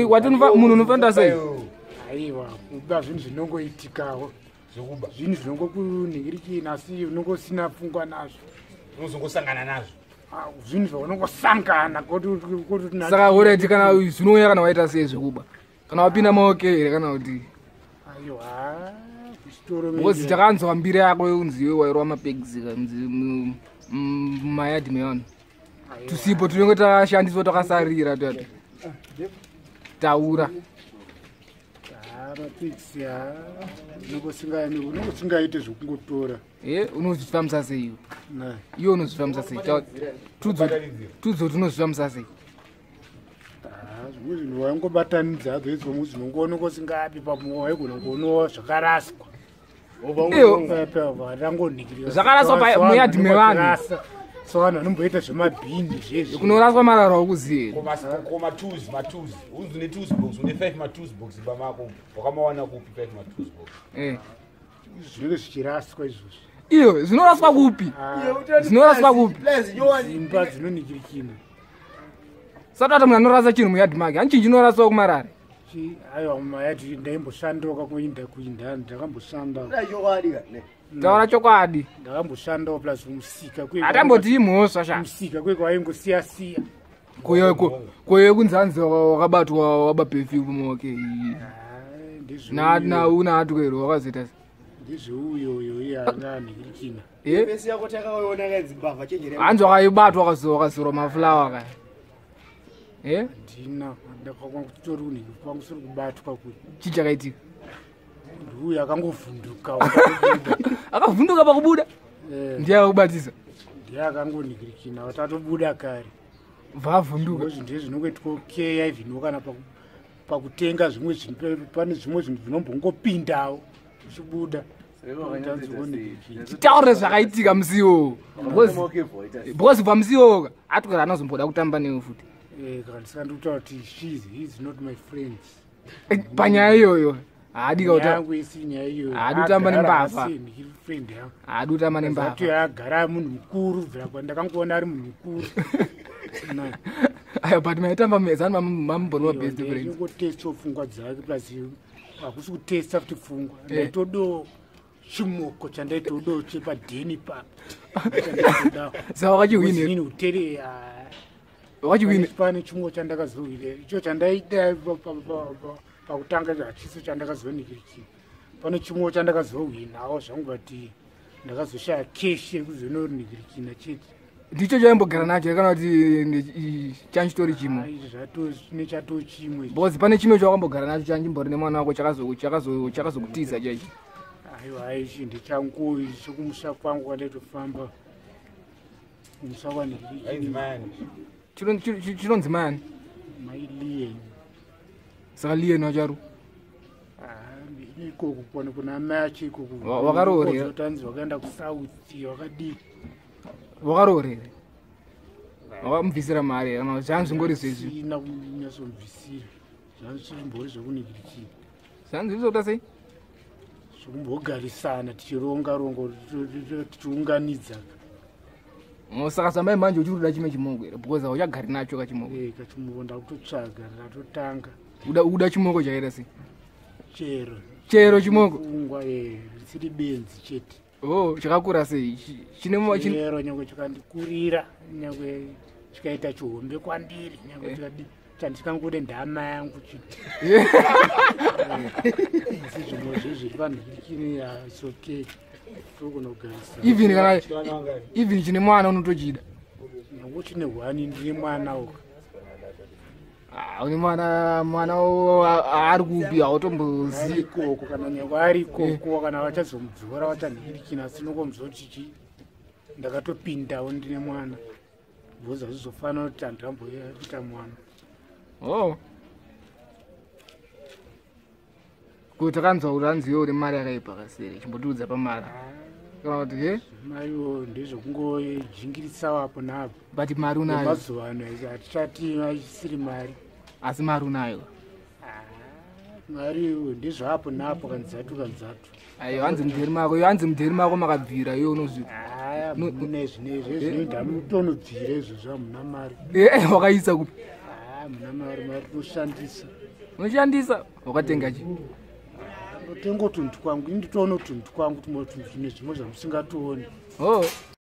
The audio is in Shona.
Wati munhu unofanira sei? Aiwa, kuba zvinhu zvinongoitikawo. Zvekuba zvinhu zvinongokunhingirikina, asi unongosina pfungwa nazvo. Unozongosangana nazvo. Ah, zvinhu zvaunongosangana. Saka alright, kana zvinouya kana waita sei zvekuba? Kana wapinda maoke here kana kuti? Aiwa, kuchitoro. Because takanzwa mbiri yako yekunzi iwe wairwa mapegs mumayadhi mevanhu. Tusipo tunenge tashandiswa takasarira tuyati. Taura. Mapics unongosingaite zvekungotora. E, unozvifambisa sei iwe? Iwe unozvifambisa sei? Tudzo tunozvifambisa sei? Zvimwe zvinhu waingobatanidza hadzo idzo, zvinongooneka usingapi pamwe waigona kuonawo zvakaraswa. Zvakaraswa muyadhi mevanhu. So vanhu vanomboita zvemabhini zvezvi. Kunoraswa marara ukuziye. Ko matools, matools. Unzi une tools box, une 5 matools box imba mako. Wakamawana kupi 5 matools box? Eh. Zvinenge zvichiraswa izvozvo. Iyo, zvinoraswa kupi? Zvinoraswa kupi? Dzimba dzinoningirikina. Sati ati munhu anorasa chinhu muyadhi make, hani chinhu chinoraswa kumarare? Aiwa, mumayadhi ndaimboshandoka kuinda kuinda ndakamboshanda. Taura chokwadi. Ndakamboshandawo plus musika. Hatamboti imhosva sha. Musika kweko waingosiya siya. Koyo kunzi hanzi wakabatwa waba perfume okay. Na na una atwero wakazoita. Ndizveuyoyo iye anganhikirikina. Eh? Hanzi wakaibatwa wakazorwa maflower kaya. Eh? Ndina ndakakwangutori kwangu siri kubatwa kuri. Chii chakaitika? Ndiuyu akangovhunduka. Akavhunduka pakubuda? Ndiye akakubatisa? Ndiye akangonhikirikina watatobuda kare. Vavhunduka. Zvinhu ndizvo zvinongoitwa okay even kana pakutenga zvimwe zvinhu, pane zvimwe zvinhu zvinombongopindawo zvichibuda. Titaure zvakaitika musi iwowo. Because kubva musi iwowo atwera anozomboda kutamba newe futi. Kana ndisingandikutaura kuti he is not my friend. Panyaya iyoyo. Haadi kutamba nembavha. Haadi kutamba nembavha. Agara munhu mukuru bvira kwandakangoona ari munhu mukuru. Ayo, but maitamba mezani mamubonwa best friends. Ndingotesta pfungwa dzake plus hakusi kutesta futi pfungwa. Ndaitodo chimoko chandaitodo chepadheni papa. Saka wakachihwini. Utere wakachihwini. Pane chimwe chandakazohwina. Icho chandaita pakutanga hachiso chandakazonikirikira. Pane chimwe chandakazohwinawo zvangu, but ndakazoshaya keshi yekuzononigirikina chete. Ndicho chaimbogara nacho kana kuti chanchitori chimwe? Nechato chimwe. Because pane chimwe chawakambogara nacho chanchimbori nemwana wako chakazokutiza chaicho. Aiwa, ichi ndechangu chekumusha kwangu kwandaitofamba. Kumusha kwandigirikina. Chinonzi mayani? Mai Lien. Saka Lien wacharu? Ikoko kone kuna amai acho ikoko. Wakaroorera? Tanzi wakaenda kuSouth wakadii. Wakaroorera? Wakamubvisira mari kana zvanzi zvingori zvezvi? Sina kunyatsomubvisira. Zvanzi zvimbori zvekunigirikina. Zvanzi zvizoita sei? Zvekumbogarisana tichironga rongo tichiunganidza. Saka samai manje uchiri kuda chimwe chimoko here? Because hauchagari nacho kachimoko. Eh, kachimoko ndakutotsvaga ndatotanga. Uda chimoko chaita sei? Chero. Chero chimoko? Pfungwa risiri benzi chete. Oh, chakakura sei? Chine chero nyangwe chikandikurira, nyangwe chikaita chihombe kwandiri, nyangwe chikadi chandikangude ndama yangu chiti. Asi zvimwe zvezviri panhikini it's okay. Tokunogarisa. Even kana even chine mwana unotochida. Nyangwe chine hwani ndine mwana uka. Une mwana ari kupi hautombozivi. Ikoko kana nyangwe ari ikoko kana vachazomudzora vachanhikirikina asi nongomuziva kuti chichi ndakatopindawo ndine mwana. Because hazvizofanira kuti handamboita mwana. Oh. Kuti takanzwa kuti hanzi iwe une mari yakaipa kasere, chimbotiudza pamari. Kana kuti he? Mariwo ndezvekungojingirisawo apo naapo. But mari unayo. Mazuva ano hatichati isiri mari. Asi mari unayo. Mari ndezvaapo naapo kanzatu kanzatu. Ayo hanzi mudheri mako, hanzi mudheri mako makabvira iwe unozvi. Haya mune zvinezvi zvinoita mutonobvira izvozvo hamuna mari. Eh, wakaisa kupi? Hamuna mari, mari toshandisa. Unoshandisa wakatenga chi? Ndotenga tunhu twangu, ini nditoona tunhu twangu tumwe tunhu zvimwe zvimwe zvamusingatooni. Oh.